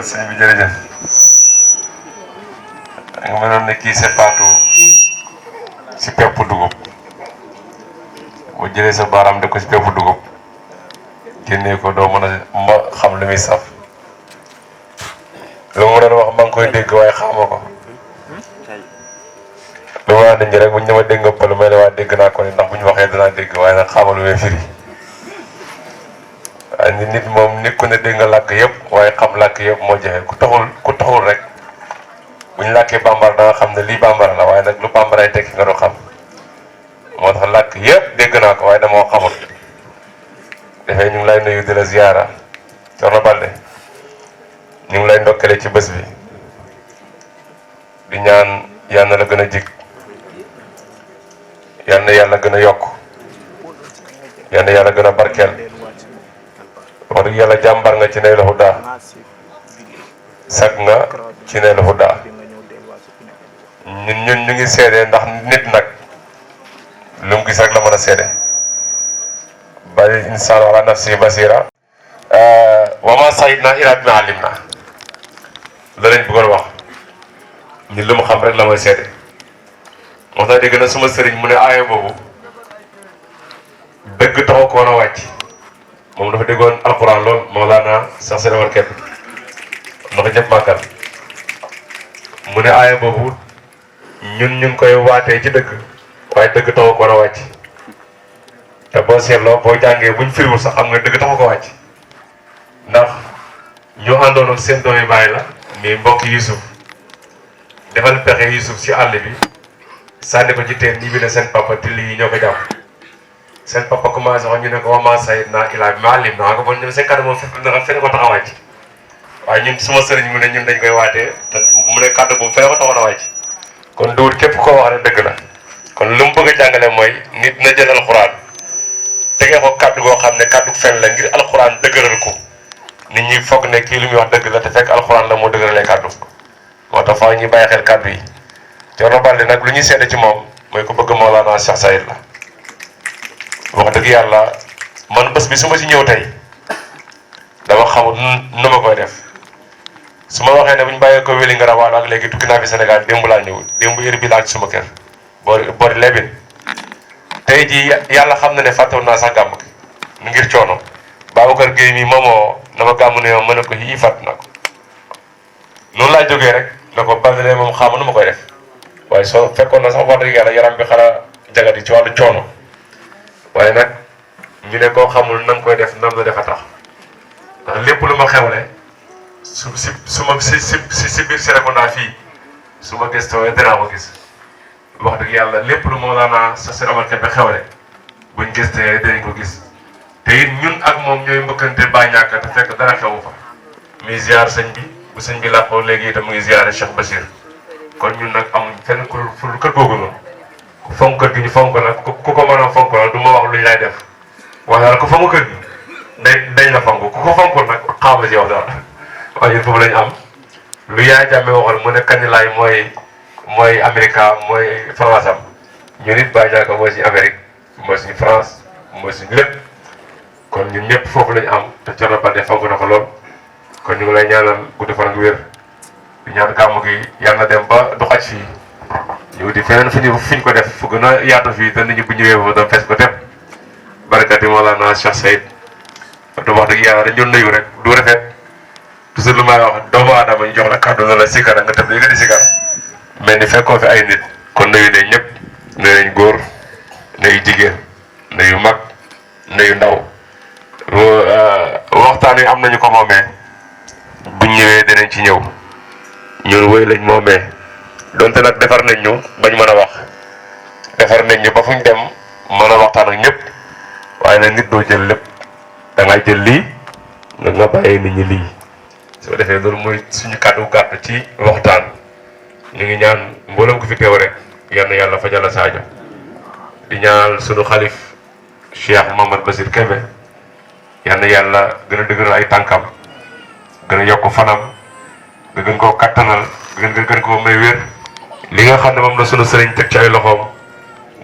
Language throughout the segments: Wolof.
sëñ bi jërëjëf nga mënoon ne kii c'est partout si pepp dugub boo jëlee sa baaraam def ko si pepp dugub génnee ko doo mën a xam li muy saf lu ma doon wax maa ngi koy dégg waaye xamoo ko lu ma nit ñi rek buñ ne ma dégg nga pël may ne waa dégg naa ko ni ndax bu ñu waxee danaa dégg waaye nag xamal lu may firi waaye nit moom nit ku ne dégg nga làkk yëpp waaye xam làkk yëpp moo jafe ku taxul rek bu ñu làkkee bambara da nga xam ne lii bambara la waaye nag lu bambaray tekki nga du xam moo tax làkk yëpp dégg naa ko waaye damoo xamul dafay ñu ngi lay nuyu di la ziyaara Thierno Baldé ñu ngi lay ndokkale ci bés bi di ñaan yal na la gën a jig yal na yàlla gën a yokk yal na yàlla gën a barkeel wax dëgg yàlla jàmbar nga ci Naylul Huda sag nga ci Naylul Huda ñun ñu ngi seede ndax nit nag lu mu gis rek la mën a seede bal insaan ala nafsi basira wa ma sayidna ila bima alimna la lañ bëggoon wax ni lu mu xam rek la mooy seede moo tax dégg na suma sëriñ mu ne aaya boobu dëgg taxu ko woon a wàcc moom dafa déggoon alquran lool Mawlana Cheikh Seydi Omar Kébé ndox ñëpp màggal mu ne aaya boobu ñun ñu ngi koy waatee ci dëgg waaye dëgg taxu ko woon a wàcc te boo seetloo boo jàngee buñ firiwul sax xam nga dëgg taxu ko wàcc ndax ñu àndoon ak seen doomi bàyyi la mais mbokk Yusuf defal pexe Yusuf si àll bi sànni ko ci teen ñi bi ne seen papa tilli yi ñoo ko jàpp seen papa commencé wax ñu ne ko wama sayidna ila bima alimna ko bon ñoom seen kàddu moom fene ko tax a wàcc waaye ñun suma sëriñ mu ne ñun dañ koy waatee te mu ne kàddu boobu fene ko taxoon a wàcc kon duur képp koo wax ne dëgg la kon lu mu bëgg a jàngale mooy nit na jël alxuraan tegee ko kàddu goo xam ne kàddu fen la ngir alxuraan dëgëral ko nit ñi foog ne kii lu muy wax dëgg la te fekk alxuraan la moo dëgëralee kàddu moo tax faaw ñuy bàyyi xel kàddu yi Thierno Baldé nag lu ñuy seede ci moom mooy ko bëgg Mawlana Cheikh Sayid la wax dëgg yàlla man bés bi su ma ci ñëw tey dama xamul nu ma koy def su ma waxee ne bu ñu bàyyee ko wéli nga rawaalo ak léegi tukki naa fi Sénégal démb laa ñëw démb heure bi laa ci suma kër boori lebin tey jii yàlla xam na ne fàttewoon naa sax gàmm gi ngir coono Babacar Gueye mi moomoo na ma gàmm ne ma ne ko yii fàtt na ko noonu laa jógee rek na ko Baldé moom xaama nu ma koy def waaye soo fekkoon na sax wax dëgg yàlla yaram bi xara jagati ci wàllu coono waaye nag ñu ne koo xamul na nga koy def nam la defa tax ndax lépp lu ma xewle si biir Serekunda fii su ma gëstoo dinaa ko gis wax dëgg yàlla lépp lu Mawlana Cheikh Seydi Omar Kébé xewle buñ gëstee dinañ ko gis te it ñun ak moom ñooy mbëkkante ba ñàkk te fekk dara xewu fa muy ziar sëñ bi bu sëñ bi làqoo léegi itam mu ngi ziare Cheikh Bachir kon ñun nag amuñ fenn ku kër googu noonu ku fonk kër gi ñu fonk nag ku ko mën a fonk nag du ma wax luñ lay def wax daal ku fonk kër gi dañ la fonk ku ko fonkul nag xaama si yow daal waaye ñun foofu lañ am lu yaay jàmmee waxoon mu ne kanilaay mooy Amérique mooy France am ñun it bàyyi ñaaka mooy suñu Amérique mooy suñu France mooy suñu lépp kon ñun ñëpp foofu lañu am te Thierno Baldé fonk na ko lool kon ñu ngi lay ñaanal guddi fan ak wér di ñaan gàmmu gi yàlla na dem ba du xaj fii ñu di feneen fi ñu ko def fu gën a yaatu fii te nit ñi bu ñëwee ba doon fees ko dem barakati Mawlana Cheikh Sayid du wax dëgg yàlla dañ doon nuyu rek du rafet toujours lu may wax doomu aadama ñu jox la kàddu na la sikar nga tëb léegi di sikar mais ni fekkoo fi ay nit kon nuyu nañ ñëpp nuyu nañ góor nuyu jigéen nuyu mag nuyu ndaw waxtaan wi am nañu ko moomee buñ ñëwee dinañ ci ñëw ñun wéy lañ moomee donte nag defar nañ ñu bañ mën a wax defar nañ ñu ba fuñ dem mën a waxtaan ak ñëpp waaye nag nit doo jël lépp da ngay jël lii nga bàyyee nit ñi lii soo defee loolu mooy suñu kàddu gàtt ci waxtaan ñu ngi ñaan mboolem ko fi teew rek yal na yàlla fajal la saajo di ñaanal suñu xalif Cheikh Mouhamed Bachir Kébé yal na yàlla gën a dëgëral ay tànkam gën a yokk fanam nga gën koo kattanal gën koo may wér li nga xam ne moom la sunu sëriñ teg ci ay loxoom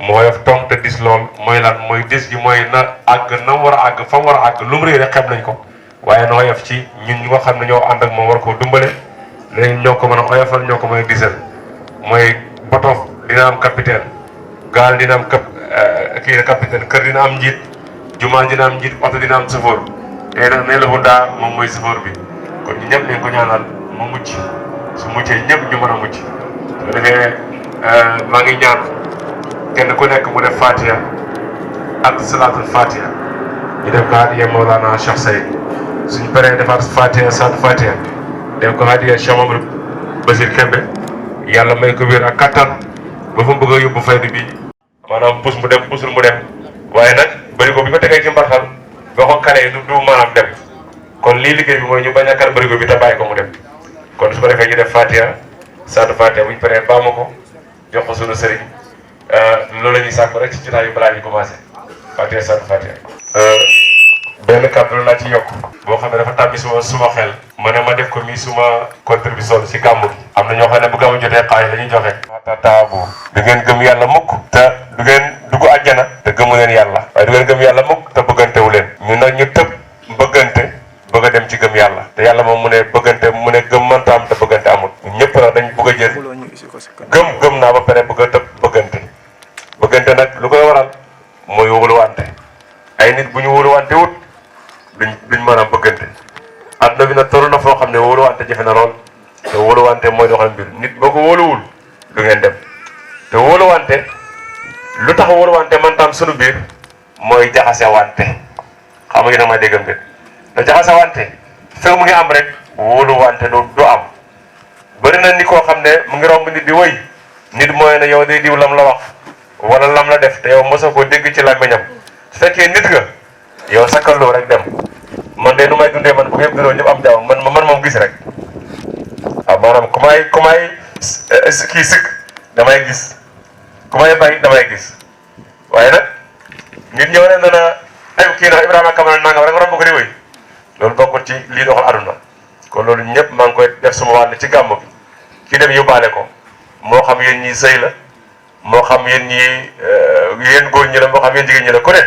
mooy tong te dis lool mooy lan mooy dis gi mooy na àgg na mu war a àgg fa mu war a àgg lu mu rëy rek xem nañ ko waaye na oyof ci ñun ñu nga xam ne ñoo ànd ak moom war koo dumbale léegi ñoo ko mën a oyofal ñoo ko mën a disal mooy boto dina am capitaine gaal dina am kii capitaine kër dina am njiit jumaa dina am njiit oto dina am chauffeur te nag nee la bu ndaa moom mooy chauffeur bi kon ñu ñëpp nañ ko ñaanal mu mucc su muccee ñëpp ñu mën a mucc su defee maa ngi ñaan kenn ku nekk mu def Fatiha ak salaatul Fatiha ñu def ko hadiya Mawlana Cheikh Sayid suñ paree defaat Fatiha salaatul Fatiha def ko hadiya Cheikh Mamadou Basir Kembe yàlla may ko wér ak kattan ba fa mu bëgg a yóbbu faydu bi maanaam pus mu dem pusul mu dem waaye nag bërigo bi ko tegee ci mbartal boo ko kalee du maanaam dem kon lii liggéey bi mooy ñu bañ a kal bërigo bi te bàyyi ko mu dem kon su ko defee ñu def Fatiha salaatul Fatiha bu ñu paree baama ko jox ko sunu sëriñ loolu la ñuy sàkk rek ci jotaay yu balaa ñu commencé Fatiha salaatul Fatiha. benn kàddu laa ci yokk boo xam ne dafa tàbbi suma xel ma ne ma def ko mi suma contribution si gàmmu gi am na ñoo xam ne bu gàmmu jotee xaay la ñuy joxe taabu du ngeen gëm yàlla mukk te du ngeen dugg àjjana te gëmu leen yàlla waaye du ngeen gëm yàlla mukk te bëggantewu leen ñu nag ñu tëb bëggante bëgg a dem ci gëm yàlla te yàlla moom mu ne bëggante mu ne gëm mënta am te bëggante amul ñëpp nag dañ bëgg a jël gëm naa ba pare bëgg a tëb bëggante nag lu koy waral mooy wóoluwante ay nit bu ñu wóoluwante wut duñ mën a bëggante adduna bi nag toll na foo xam ne wóoluwante jafe na lool te wóoluwante mooy doxal mbir nit boo ko wóoluwul du ngeen dem te wóoluwante lu tax wóoluwante man tam sunu biir mooy jaxase wante xam nga nag ma dégg mbir te jaxase wante fekk mu ngi am rek wóoluwante du am bëri na ni koo xam ne mu ngi romb nit di wëy nit mooy ne yow day diw lam la wax wala lam la def te yow mosoo koo dégg ci làmmiñam su fekkee nit nga yow sakkaloo rek dem man de nu may dundee man bu ngeen dundoo ñëpp am jàmm man moom gis rek waaw maanaam ku may kii sikk damay gis ku may bay damay gis waaye nag nit ñëw ne na ay kii na Ibrahima Kamara nangam rek romb ko di wéy loolu bokkul ci lii doxal aduna kon loolu ñëpp maa ngi koy def suma wàll ci gàmm bi ki dem yóbbaale ko moo xam yéen ñi sëy la moo xam yéen ñi yéen góor ñi la moo xam yéen jigéen ñi la ku ne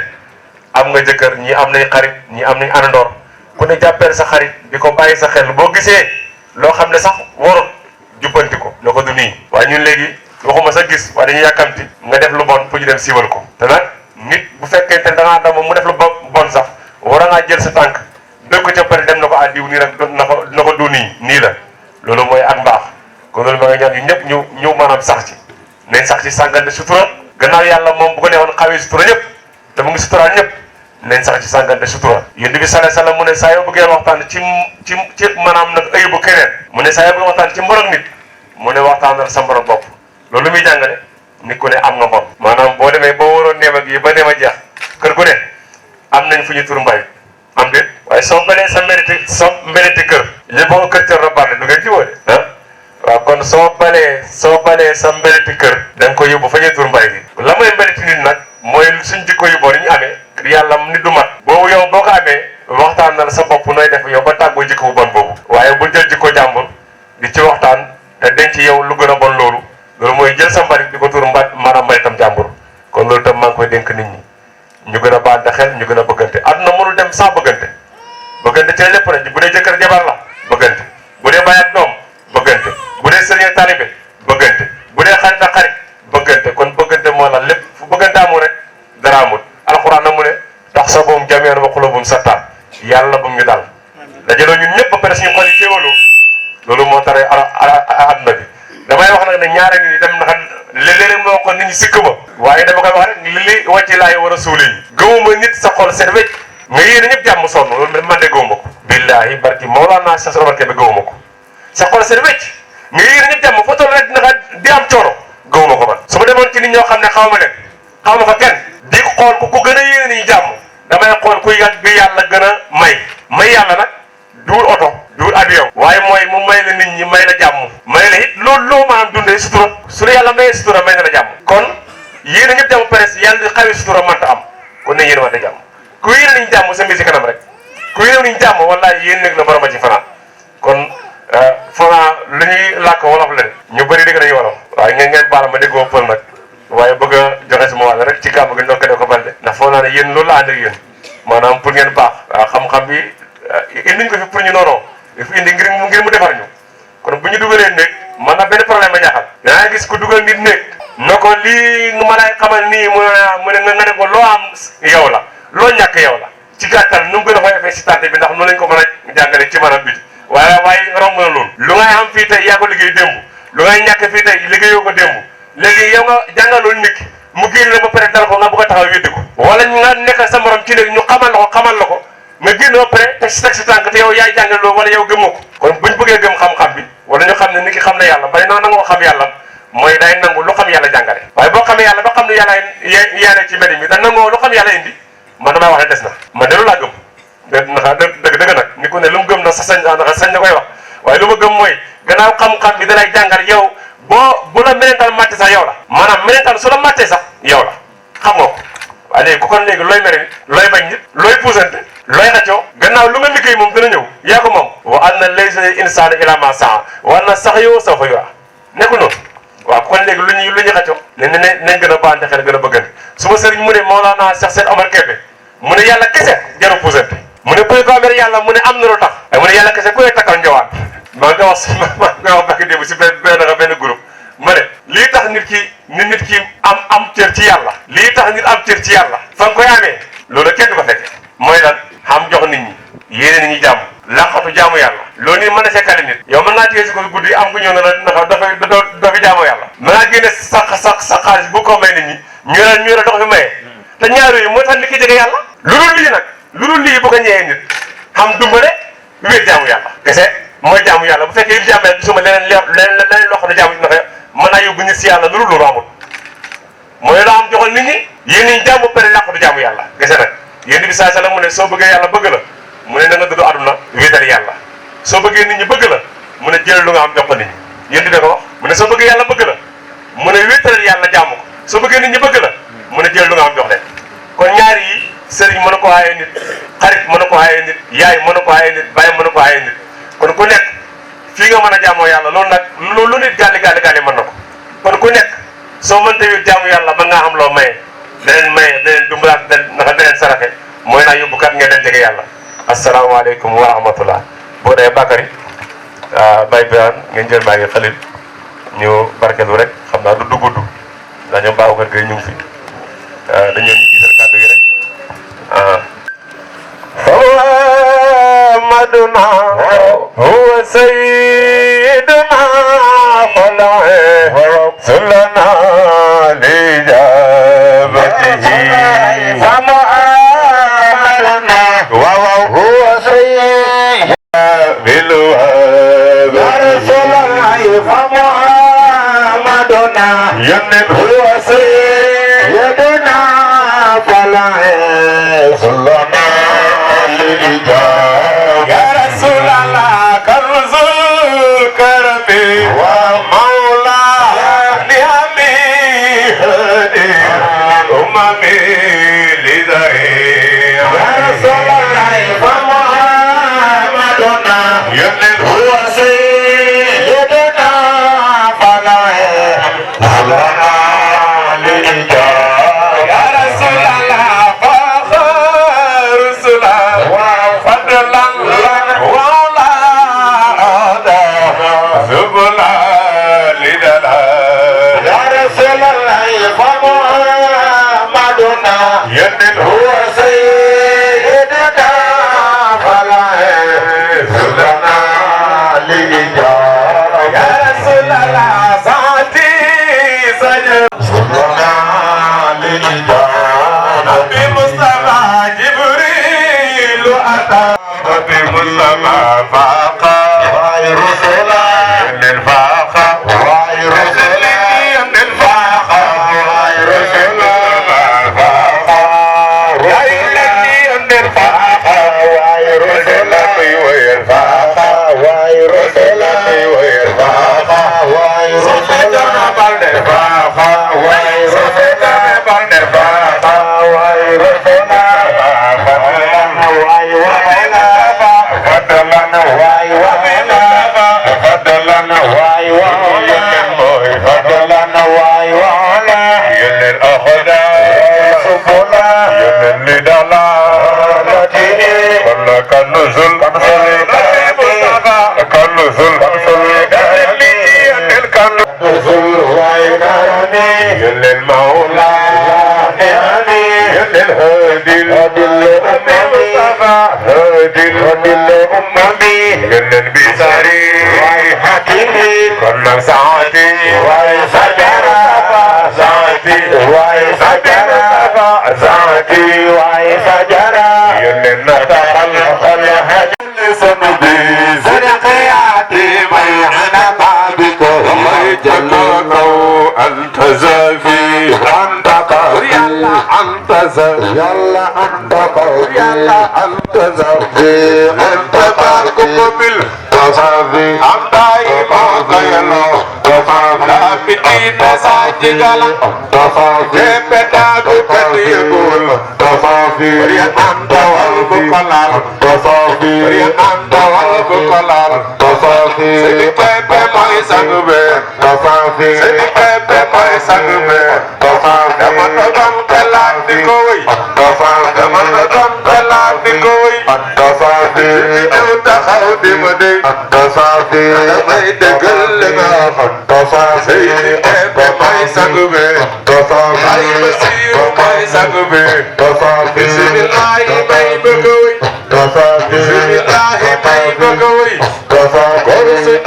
am nga jëkkër ñi am nañ xarit ñi am nañ àndandoor ku ne jàppeel sa xarit di ko bàyyi sa xel boo gisee loo xam ne sax warut jubbanti ko loo ko du nii waaye ñun léegi waxuma sa gis waaye dañuy yàkkamti nga def lu bon pour ñu dem siiwal ko te nag nit bu fekkee te da ngaa dama mu def lu bon sax war a ngaa jël sa tànk dëgg ko ca pare dem na ko àddiw nii rek na ko du nii la loolu mooy ak mbaax kon loolu ma nga ñaan ñu ñëpp ñu maanaam sax ci nañ sax ci sàngante sutura gannaaw yàlla moom bu ko neexoon xawee sutura ñëpp te mu ngi suturaal ñëpp nañ sax ci sàngante sutura yéen bi sallallahu alayhi wasallam mu ne saa yoo bëggee waxtaan ci maanaam nag ayibu keneen mu ne saa yoo bëggee waxtaan ci mborog nit mu ne waxtaanal sa mborog bopp loolu muy jàngale nit ku ne am nga mbor maanaam boo demee boo waroon neem ak yi ba neem a jeex kër gu ne am nañ fu ñu tur mbay am déet waaye soo balee sa mbeleti kër yi boo kër cër na bànne du ngeen ci wóode waaw kon soo balee sa mbeleti kër da nga ko yóbbu fa ñuy tur mbay bi la mooy mbeleti nit nag mooy suñ jikko yu bon yi ñu amee yàlla nit du mat boobu yow boo ko amee waxtaan na sa bopp nooy def yow ba tàggoo jikko bu bon boobu waaye bu jël jikko jàmbur di ci waxtaan te denc yow lu gën a bon loolu mooy jël sa mbalit di ko tur maanaam mbalitam jàmbur kon loolu tam maa ngi koy dénk nit ñi ñu gën a bànte xel ñu gën a bëggante àdduna mënul dem sans bëggante ci lépp rek bu dee jëkkër jabar la bëggante bu dee baay ak doom bëggante bu dee sëriñ taalibe bëggante bu dee xarit ak xarit bëggante kon bëggante moo la lépp fu bëggante amul rek dara amul alxuraan na mu ne tax sa boom jameen wa quluubum sattaa yàlla bu ñu dal dajaloo ñun ñëpp ba pare suñu xol yi féewaloo loolu moo tare àdduna bi damay wax nag ne ñaare ngi dem na xam léeg-léeg moo ko nit ñi sikk ma waaye dama koy wax rek li wàcci laay war a suuli yi gëwuma nit sa xol seet wecc nga yéene ñëpp jàmm sonn loolu man de gëwuma ko billaahi barki Mawlana sa barke bi gëwuma ko sa xol seet wecc nga yéene ñëpp jàmm foo toll rek naka di am coono gëwuma ko man su ma demoon ci nit ñoo xam ne xaw ma leen xaw ma fa kenn di xool ku gën a yéene ni jàmm damay xool ku yàlla gën a may yàlla nag duul oto duul avion waaye mooy mu may la nit ñi may la jàmm may la it loolu loo maanaam dundee sutura su la yàlla mayee sutura may na la jàmm kon yéen a ñëpp jàmm presse yàlla di xawee sutura mënta am kon ne yéen wante jàmm ku yéene nañ jàmm sa mbir si kanam rek ku yéene nañ jàmm wallahi yéen nekk la borom a ci fanaan kon fanaan lu ñuy làkk wolof leen ñu bëri dégg nañu wolof waaye ngeen baal ma déggoo pël nag waaye bëgg a joxe sama wàll rek ci kàmm gi ndokkale ko balde ndax foog naa ne yéen loolu la ànd ak yéen maanaam pour ngeen baax waaw xam-xam bi indiñ ko fi pour ñu noonoo dafa indi ngir mu defar ñu kon bu ñu dugalee néeg man na benn problème ba jaaxal danaa gis ku dugal nit néeg na ko lii ma lay xamal nii mu ne nga ne ko loo am yow la loo ñàkk yow la ci gàttal nu mu gën a xoyofee si tànte bi ndax noonu lañ ko mën a jàngale ci maanaam biti waaye romb na loolu lu ngay am fii tey yaa ko liggéey démb lu ngay ñàkk fii tey liggéeyoo ko démb léegi yow nga jàngaloon nit ki mu génn la ba pare dal ko nga bëgg a taxaw weddi ko wala nga nekk sa morom ci néeg ñu xamal la ko nga génn ba pare teg si tànk te yow yaay jàngale loolu wala yow gëmoo ko kon buñ bëggee gëm xam-xam bi wala ñu xam ne nit ki xam na yàlla bari naa nangoo xam yàlla mooy day nangu lu xam yàlla jàngale waaye boo xamee yàlla ba xam ne yàlla yaane ci mbedd mi da nangoo lu xam yàlla indi man damay wax ne des na man de lu laa gëm dëgg nag ni ku ne lu mu gëm na sañ na koy wax waaye lu ma gëm mooy gannaaw xam-xam bi dalay jàngal yow bu la melentaan màtte sax yow la maanaam melentaan su la màttee sax yow la xam nga ko waaye léegi ku kon léegi looy mere nit looy bañ nit looy puusante looy xaccoo gannaaw lu nga liggéey moom dina ñëw yaa ko moom wa anna laysa lil insaani illa ma saa wa anna sa'yahu sawfa yuraa nekkul noonu waaw kon léegi lu ñu xaccoo nañ gën a baante xel gën a bëggante suma sëriñ mu ne Mawlana Cheikh Seyd Omar Kébé mu ne yàlla kese jaru puusante mu ne kuy ko amee yàlla mu ne am na lu tax mu ne yàlla kese kuy takkal njowaan maa ngi wax bakki démb si benn groupe ma ne lii tax nit ki am cër ci yàlla lii tax nit am cër ci yàlla fa nga koy amee loolu kenn du ko fekke mooy lan xam jox nit ñi yéene nit ñi jàmm laqatu jaamu yàlla loolu nii mën a fekkale nit yow mën ngaa téye si ko guddi am ku ñëw ne la ndax doo fi jaamoo yàlla mën ngaa génne sa xaalis bu ko may nit ñi ñu ne dox fi maye te ñaar yooyu moo tax nit ki jege yàlla lu dul lii nag lu dul lii bu ko ñëwee nit xam dumbale wéet jaamu yàlla kese mooy jaamu yàlla bu fekkee jaamu yàlla gisuma leneen loo xam ne jaamu naka mën naa yóbbu nit si yàlla lu dul loolu amul mooy loo am joxal nit ñi yéen ñi jaamu pare làqatu jaamu yàlla kese nag yéen bi saa sala mu ne soo bëggee yàlla bëgg la mu ne na nga dëddu àdduna wéetal yàlla soo bëggee nit ñi bëgg la mu ne jël lu nga am jox ko nit ñi yéen di ko wax mu ne soo bëggee yàlla bëgg la mu ne wéetal yàlla jaamu ko soo bëggee nit ñi bëgg la mu ne jël lu nga am jox leen kon ñaari yi sëriñ mën na ko aaye nit xarit mën na ko aaye nit yaay mën na ko aaye nit bàyyi mën na ko aaye nit kon ku nekk fii nga mën a jaamoo yàlla loolu nag lu nit gàlli mën na ko kon ku nekk soo mënta yu jaamu yàlla mën ngaa xam loo maye daneen dumbalaat naka daneen saraxe mooy naa yóbbu kat ngeen den jege yàlla asalaamaaleykum wa rahmatullah boo dee Bakary Baye Birane ngeen jël maa ngi xalil ñu barkelu rek xam naa du dugg ndax ñoom baaxu kër gi ñu ngi fi dañoo ñu gisal kàddu yi rek Muhammaduna huwa sayyiduna falae sulana li jabatihi Muhammaduna huwa sayyiduna bilwa ya Rasulullah Muhammaduna huwa sayyiduna falae sulana يا رسول الله كنز الكرم ومولى نعمي هدي أممي لدعي يا رسول الله فمحمدنا هو سيدنا فلا لنا للجاه يا رسول الله فخر رسلا فضلا ولا سبلا لدلا يا رسول الله فمحمدنا هو سيدنا فلا سبلنا للجاه يا رسول الله ساتي سجد سبلنا للجاه نبي مصطفى جبريل أتى نبي مصطفى فاقا غير رسولا من فاقا غير رسولا من فاقا غير رسولا فاقا غير من فاقا غير رسولا وير فاقا غير رسولا وير فاقا غير رسولا بلد فاقا غير رسولا بلد فاقا غير رسولا كنزل ودل أممي من بساري حكيمي كل ساعتي ويسجر ذاتي ويسجر ذاتي ويسجر ينن تخلق الهجل سنبي زرقياتي ميعنا بابك ويجلوك أنت زافي أنت قهر يلا أنت زافي يلا أنت قهر يلا أنت زافي أنت باركم بالتصافي أنت إيمان قيلو تصافي بدين ساجدلا تصافي بداك بديقول تصافي وريان أنت والبقلال تصافي وريان أنت والبقلال تصافي سيدك بمي سنبه تصافي سيدك بمي سنبه تصافي لما تدم كلام دكوي تصافي لما تدم كلام دكوي تصافي تدخل دمدي تصافي لما يدقلنا تصافي سيدك بمي سنبه تصافي أي مسير مي سنبه تصافي بسم الله مي بكوي تصافي بسم الله مي بكوي تصافي كرسي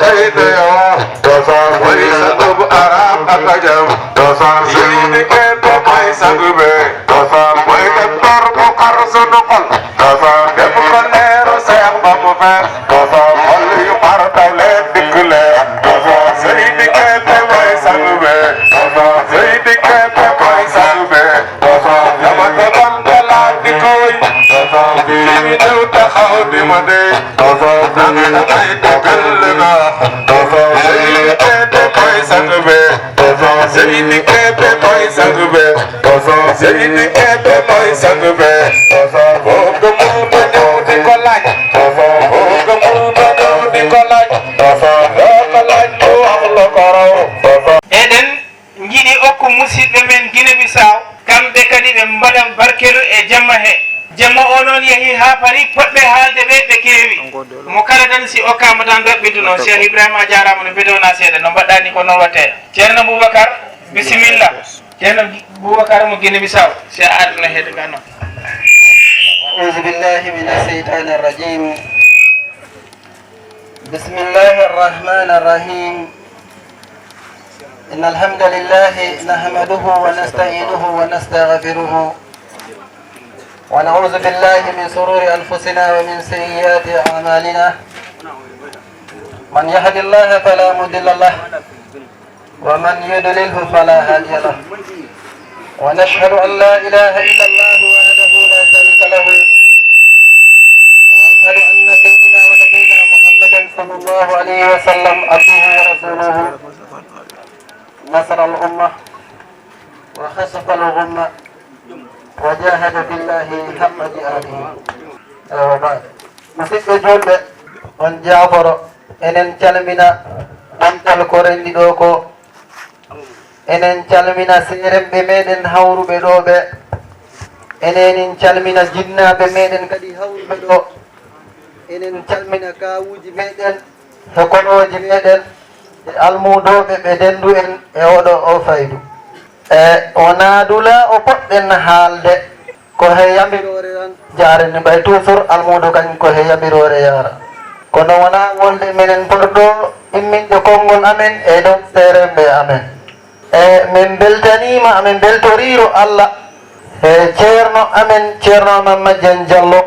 كيديا تصافي ورسالب أرام أكجم تصافي يدك بمي سنبه تصافي ويدبر بقرص نقل تصافي بقلير سيخ بمفاس تصافي واللي يقرط أولاد دكلا تصافي سيدك بمي سنبه تصافي سيدك بمي سنبه تصافي لما تبم كلام دكوي تصافي يمينو تخود مدي تصافي لما يدقلنا تصافي سيدك بمي سنبه تصافي سيدك بمي سنبه تصافي سيدك بمي سنبه تصافي وقمو بنو دي كلاج تصافي وقمو بنو دي كلاج تصافي كلاج تو أخلو كارو تصافي eɗen jiiɗi okku musidɓe men Guinée Bissau kamɓe kadi ɓe mbaɗan barkelu e jamma he jamma o noon yeehi ha paari poɗɓe haalde ɓe keewi mo kala tan si okkama tan raɓɓiduno Cheikh Ibrahima a jarama no bedona seeɗa no mbaɗɗa ni ko noon watte ceerno Boubacar bisimilla ceerno Boubacar mo Guinée Bissau si a aduna heeɗo ga noon أعوذ بالله من الشيطان الرجيم بسم الله الرحمن الرحيم إن الحمد لله نحمده ونستعينه ونستغفره ونعوذ بالله من شرور أنفسنا ومن سيئات أعمالنا من يهد الله فلا مضل له ومن يضلله فلا هادي له ونشهد أن لا إله إلا الله وحده لا شريك له وأشهد أن سيدنا ونبينا محمدا صلى الله عليه وسلم عبده ورسوله نصر الأمة وخسف الغمة وجاهد بالله حق جهاده وبعد musidɓe julɓe on jaaforo enen calmina ɗamtal ko renndi ɗo ko enen calmina seeremɓe meɗen hawruɓe ɗo ɓe enenin calmina jinnaɓe meɗen kadi hawruɓe ɗo enen calmina kawuji meɗen e konoji meɗen e almudoɓe ɓe dendu en e oɗo o faydu e wona dula o poɗɗen haalde ko he yamirore tan jarani ɓay toujours almudo kañ ko he yamirore yara kono wona wolde minen porɗo imminde konngol amen e ɗon seeremɓe amen e min beltanima amin beltoriro Allah e ceerno amen ceerno Mamadian Diallo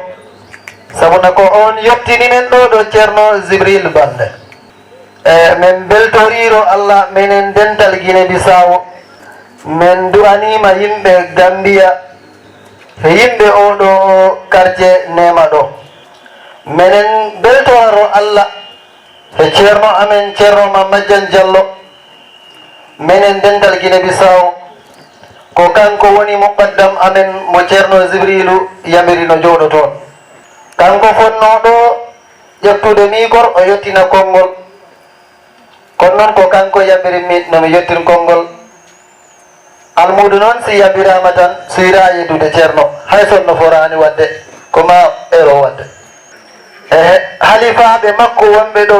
sabuna ko on yettini men ɗo ceerno Jibril Bande e min beltoriro Allah minen dental Guinée Bissau min du'anima yimɓe Gambia e yimɓe oɗo quartier nema ɗo minen beltoro Allah e ceerno amen ceerno Mamadian Diallo minen dental Guinée Bissau ko kanko woni muqaddam amen mo ceerno Jibrilu yamirino jooɗo toon kanko fonnoɗo ƴettude mikor o yettina konngol kono noon ko kanko yamiri min nomi yettin konngol almudu noon si yambirama tan suyra yeddude ceerno hay sonno forani wadde ko ma ero wadde e halifaɓe makko wonɓe ɗo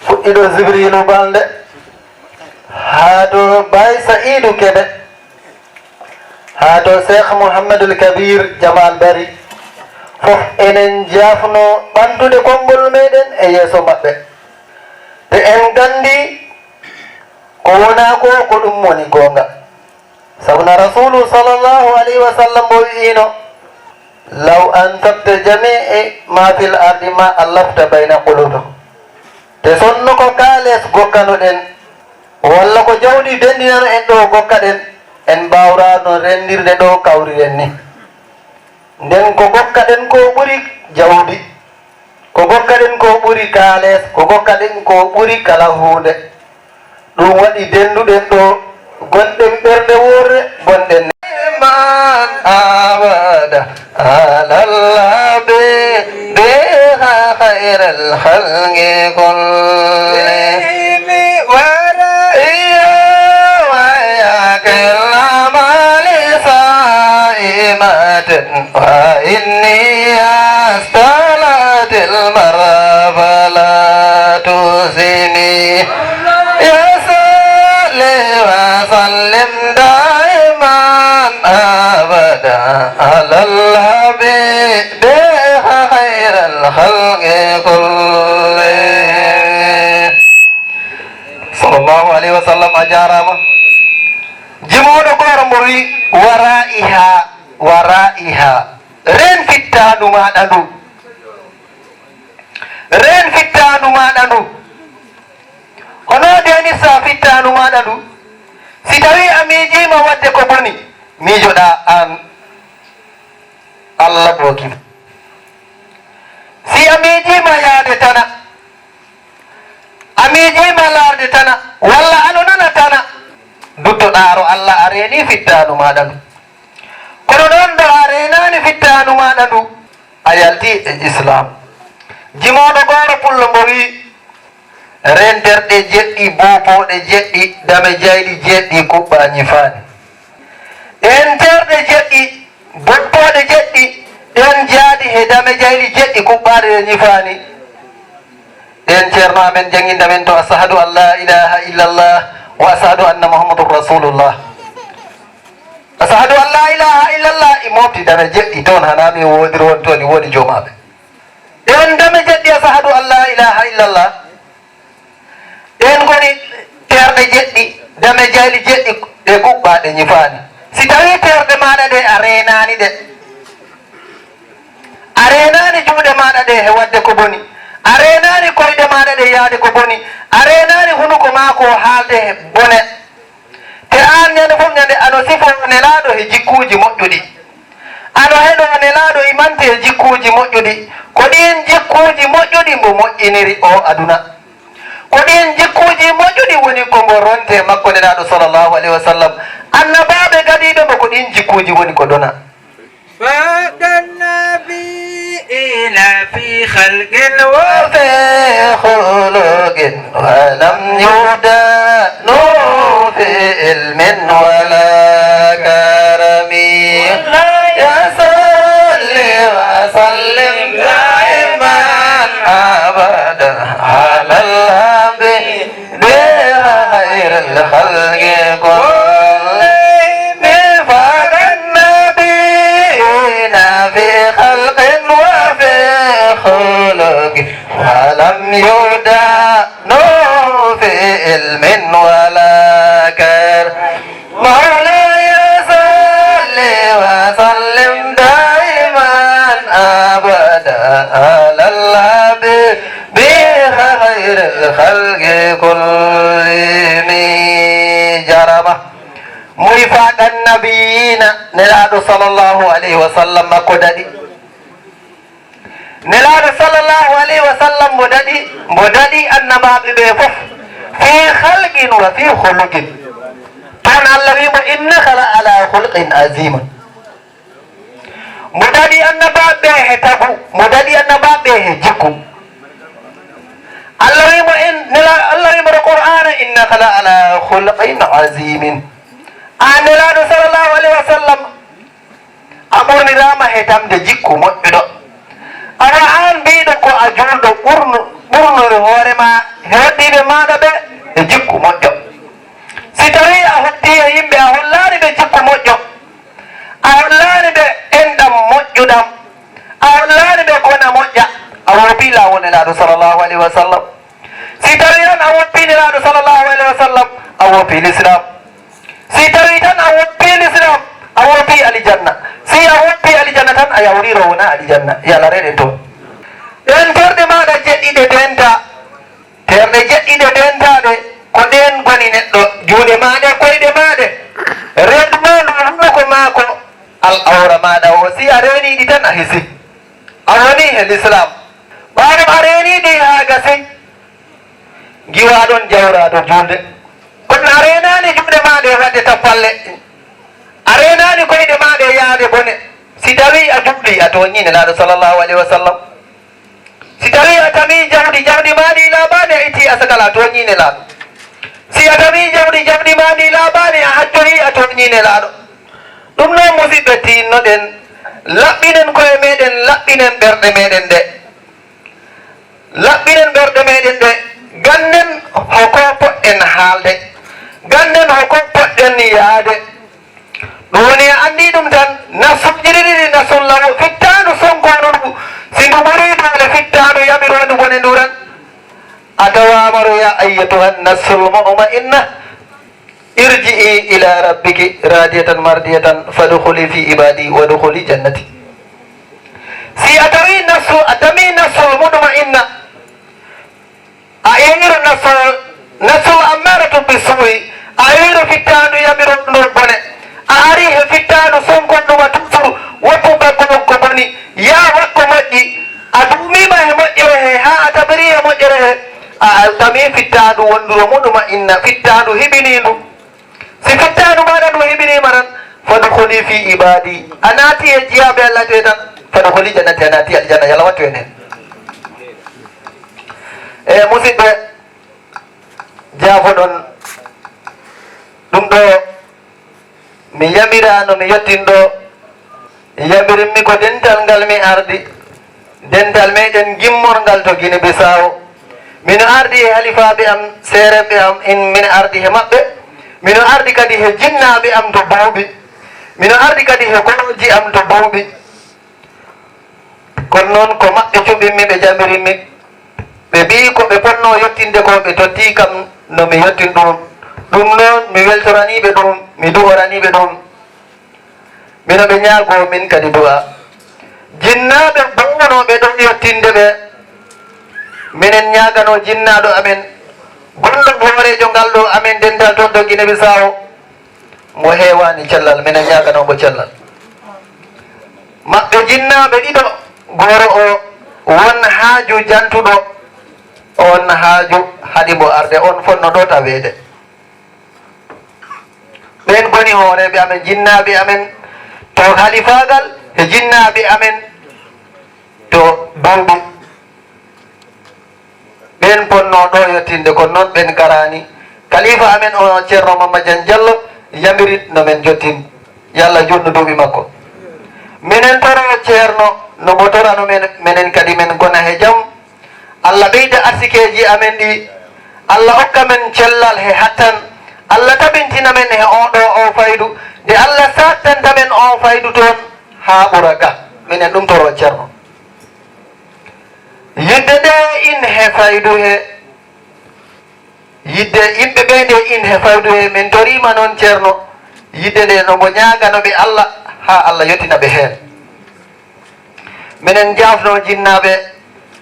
fuɗɗiɗo Jibrilu Balde haa to Baye Saïdou Kébé haa to Cheikh Mouhamadoul Kabir Jamal Bari fof enen jafno ɓandude konngol meɗen e yeeso maɓɓe te en gandi ko wona ko ko ɗum woni gonga sabuna rasulu sallllahu alayhi wa sallam mo wiino law anfaqta jamii ma fil ardi ma allafta bayna qulubikum te sonno ko kaales gokkanoɗen walla ko jawɗi dendinano en ɗo gokkaɗen en mbawrano rendirde ɗo kawriren ni nden ko gokkaɗen ko ɓuri jawdi ko gokkaɗen ko ɓuri kaales ko gokkaɗen ko ɓuri kala hunde ɗum waɗi denduɗen ɗo gonɗen ɓerde wurre gonɗen man abada alallah beha hayral halge kolle وإني أستلت المرى فلا تزني يا صلي وسلم دائما أبدا على الحبيب خير الخلق كلهم صلى الله عليه وسلم أجارما جمعون قرمري ورائها ren fittanu maɗa ndu hono deni sa fittanu maɗa ndu si tawi a miijima wadde ko boni miijoɗa an allah bokim si a miijima yaade tana a miijima larde tana walla ano nana tana duttoɗaro allah a reeni fittanu maɗa ndu kono noon ɗo a renani fittanu maɗa ndu a yalti e islam jimoɗo goro pullo mbo wi renderɗe jeɗɗi bopoɗe jeɗɗi dame jayɗi jeɗɗi kuɓɓa ñifani ɗen terɗe jeɗɗi boppoɗe jeɗɗi ɗen jaaɗi he dame jayɗi jeɗɗi kuɓɓaɗe ɗe ñifani ɗen ceerno amen janginda men to ashadu an la ilaha illallah wa ashadu anna muhammadun rasulullah ashadu an la ilaha illallah i mofti dame jeɗɗi toon hanami wodiri won toon i woodi jomaɓe ɗen dame jeɗɗi ashadu an la ilaha illallah ɗen goni terɗe jeɗɗi dame jayli jeɗɗi ɗe kuɓɓaɗe ñifani si tawi terɗe maɗa ɗe a renani ɗe a renani juuɗe maɗa ɗe he wadde ko boni a renani koyɗe maɗa ɗe yaade ko boni a renani hunuko mako haalde he bone te an ñande fof ñande ano sifo nelaɗo he jikkuji moƴƴuɗi ano heɗo nelaɗo imante he jikkuji moƴƴuɗi ko ɗin jikkuji moƴƴuɗi mbo moƴƴiniri o aduna ko ɗin jikkuji moƴƴuɗi woni kombo ronte makko nelaɗo sallllahu alayhi wa sallam annabaɓe gadiɓe mbo ko ɗin jikkuji woni ko dona فالنبيين في خلق وفي خلق ولم يدانوا في علم ولا كرم يا صل وسلم دائما ابدا على الحبيب خير الخلق كلهم فالنبيين في خلق وفي خلق ولم يدانوا في علم ولا كرم مولاي صل وسلم دائما ابدا على الحبيب خير الخلق كلهم جرمه ميفاد النبيين نلاد صلى الله عليه وسلم مكوددي نلاد صلى الله عليه وسلم مددي النباب بفف في خلق وفي خلق كان الله إنك لعلى خلق عظيم مددي النباب به تبو مددي النباب به جكو الله يمر القرآن إنك لعلى خلق عظيم أن الله صلى الله عليه وسلم أمر نرام هتم دجكو مؤمنو أنا أن بيدك أجول ɓurno hoorema heddide maɗa ɓe e jikku moƴƴo si tawi a hoddi e yimɓe a hollani ɓe jikku moƴƴo a hollani ɓe enɗam moƴƴuɗam a nelaɗo sallllahu alayhi wa sallam si tawi tan a woppi nelaɗo sallllahu alayhi wa sallam a woppi l'islam si tawi tan a woppi l'islam a woppi alijanna si a woppi alijanna tan a yawriro wona alijanna yalla reɗen toon ɗen terɗe maɗa jeɗɗiɗe denta terɗe jeɗɗiɗe dentaɗe ko ɗen goni neɗɗo juuɗe maɗe koyɗe maɗe rendumaɗu hunnuko maako al awra maɗa o si a reniɗi tan a hisi a woni e l'islam ɓaɗum a reniɗi ha gasi giwaɗon jawraɗo julde kono a renani juuɗe maɗe wadde tappalle a renani koyɗe maɗe yaade bone si tawi a juɓɗi a toñi nelaɗo sallllahu alayhi wa sallam si tawi a tami jawdi maɗi laɓani a itti asakala a toñi nelaɗo si a tami jawdi maɗi laɓani a haccori a toñi nelaɗo ɗum noon musidɓe tinnoɗen laɓɓinen koye meɗen laɓɓinen ɓerɗe meɗen ɗe laɓɓinen ɓerɗe meɗen ɗe gannen hoko poɗɗen haalde gannen hoko poɗɗen yaade ɗum woni a andi ɗum tan nasuji ɗiɗi nasullawo fittanu sonkono ndu si ndu ɓuri dole fittanu yamirode wone ndu tan a tawamaro ya ayyatuha nassul mutma'inna irji'i ila rabbiki radiyatan mardiyatan fadkhuli fi ibadi wadkhuli jannati si a tami nassul mutma'inna a yeyiro nassul ammaratu bisu'i a yeyiro fittanu yamirode ndu bone a ari he fittanu sonkonɗuma toujours woppu baggoɗon ko boni ya wakko moƴƴi a duumima he moƴƴere he ha a tabiri he moƴƴere he a tami fittanu wonduro muɗuma inna fittanu hiɓinindu si fittanu maɗa ndu hiɓinima tan fadkhuli fi ibadi a naati e jiyaɓe allah te tan fadkhuli jannati a naati aljanna yalla wattu en hen e musidɓe jaafoɗon ɗum ɗo mi yamirano mi yettinɗo yamirinmi ko dental ngal mi ardi dental meɗen gimmorngal to Guinée Bissau mino ardi e halifaɓe am sereɓe am min ardi he maɓɓe mino ardi kadi he jinnaɓe am to bawɓi mino ardi kadi he goroji am to bawɓi kono noon ko maɓɓe cuɓinmi ɓe jamirinmi ɓe mbi ko ɓe ponno yettinde ko ɓe totti kam no mi yettin ɗum ɗum noon mi weltoraniɓe ɗum mi du'oraniɓe ɗum mino ɓe ñaago min kadi du'a jinnaɓe bownoɓe ɗon yettinde ɓe minen ñaagano jinnaɗo amen gonɗo hoorejo ngal ɗo amen dental toon to Guinée Bissau mo heewani cellal minen ñaaganomo cellal maɓɓe jinnaɓe ɗiɗo gooro o won haaju jantuɗo on haaju haɗimo arde on fonno ɗo taweede ɓen goni hooreɓe amen jinnaɓe amen to halifagal e jinnaɓe amen to bawɗi ɓen ponno ɗo yettinde kono noon ɓen garani kalifa amen o ceerno Mamadiane Diallo yamirit no men jottin yallah jutnu duuɓi makko minen toro ceerno no mo torano menen kadi men gona he jaam allah ɓeyda arsikeji amen ɗi allah hokka men cellal he hattan allah tabintina men he oɗo o faydu nde allah sattanta men o faydu toon ha ɓura ga minen ɗum toro ceerno yidde nde in he faydu he yidde yimɓe ɓe nde in he faydu he min torima noon ceerno yidde nde nomo ñaganoɓe allah ha allah yettina ɓe heen minen jafno jinnaɓe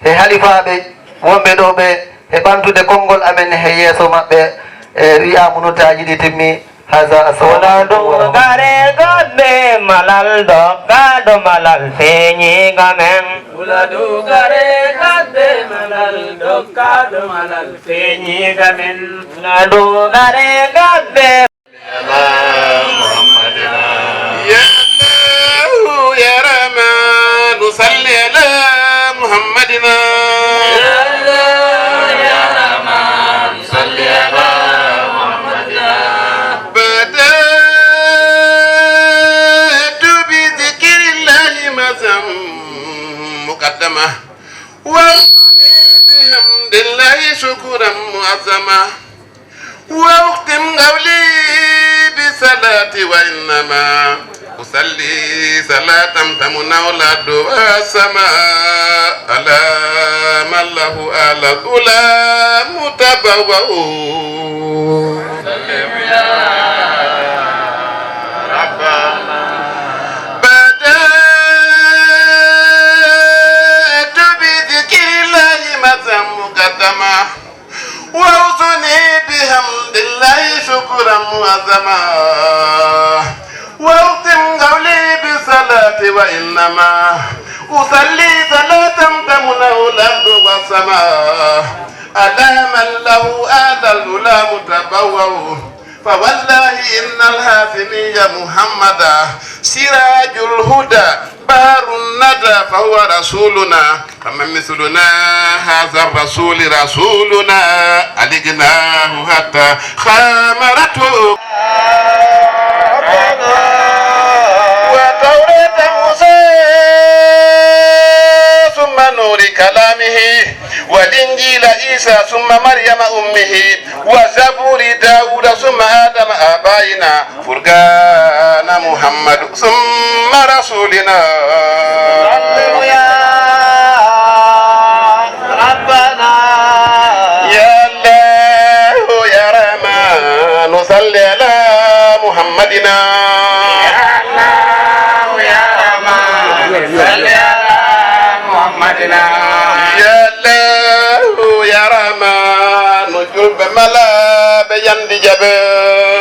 e halifaɓe wonɓe ɗo ɓe e ɓamtude konngol amen he yeeso maɓɓe e wiyamunotaji ɗi timmi haza asawadu gare gaɓɓe malal doggaɗo malal feñiga men Uladu gare gaɓɓe malal doggaɗo malal feñiga men uladu gare gaɓɓe يا رحمن صل على محمدنا يا رحمن صل على محمدنا بدأت بذكر الله مزم مقدمة وأغني بحمد الله شكرا معظما وأختم قولي بصلاة وإنما أصلي صلاة تمنع الأرض والسماء على من له على الأولى متبوأ سلم يا ربنا بدأت بذكر الله متى مقدما وأوصني بحمد الله شكرا معظما واختم قولي بالصلاة وإنما أصلي صلاة تمنع الأرض والسماء على من له آل الأولى متبوأ فوالله إن الهاشمي محمدا سراج الهدى بار الندى فهو رسولنا فمن مثلنا هذا الرسول رسولنا ألقناه حتى خامرته وتوراة موسى ثم نور كلامه والإنجيل عيسى ثم مريم أمه وزبور داود ثم آدم آبائنا فرقان محمد ثم رسولنا يا ربنا يا الله يا رحمن صل على محمدنا يا الله يا رحمن صل على محمدنا يا الله يا رحمن جلب ملا بيند جبل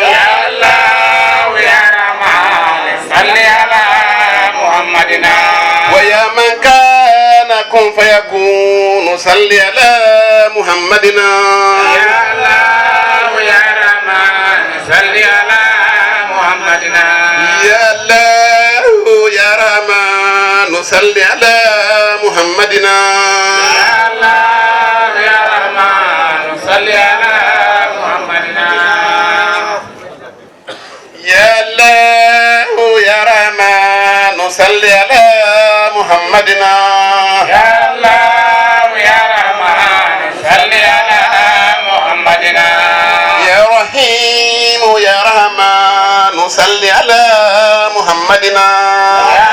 يا الله يا رحمن صل على محمدنا ويا من كان كن فيكون صل على محمدنا يا الله يا رحمن صل على محمدنا يا الله يا رحمن صل على محمدنا يا الله يا رحمن صل على محمدنا يا الله يا رحمن صل على محمدنا يا الله يا رحمن صل على محمدنا يا رحيم يا رحمن صل على محمدنا يا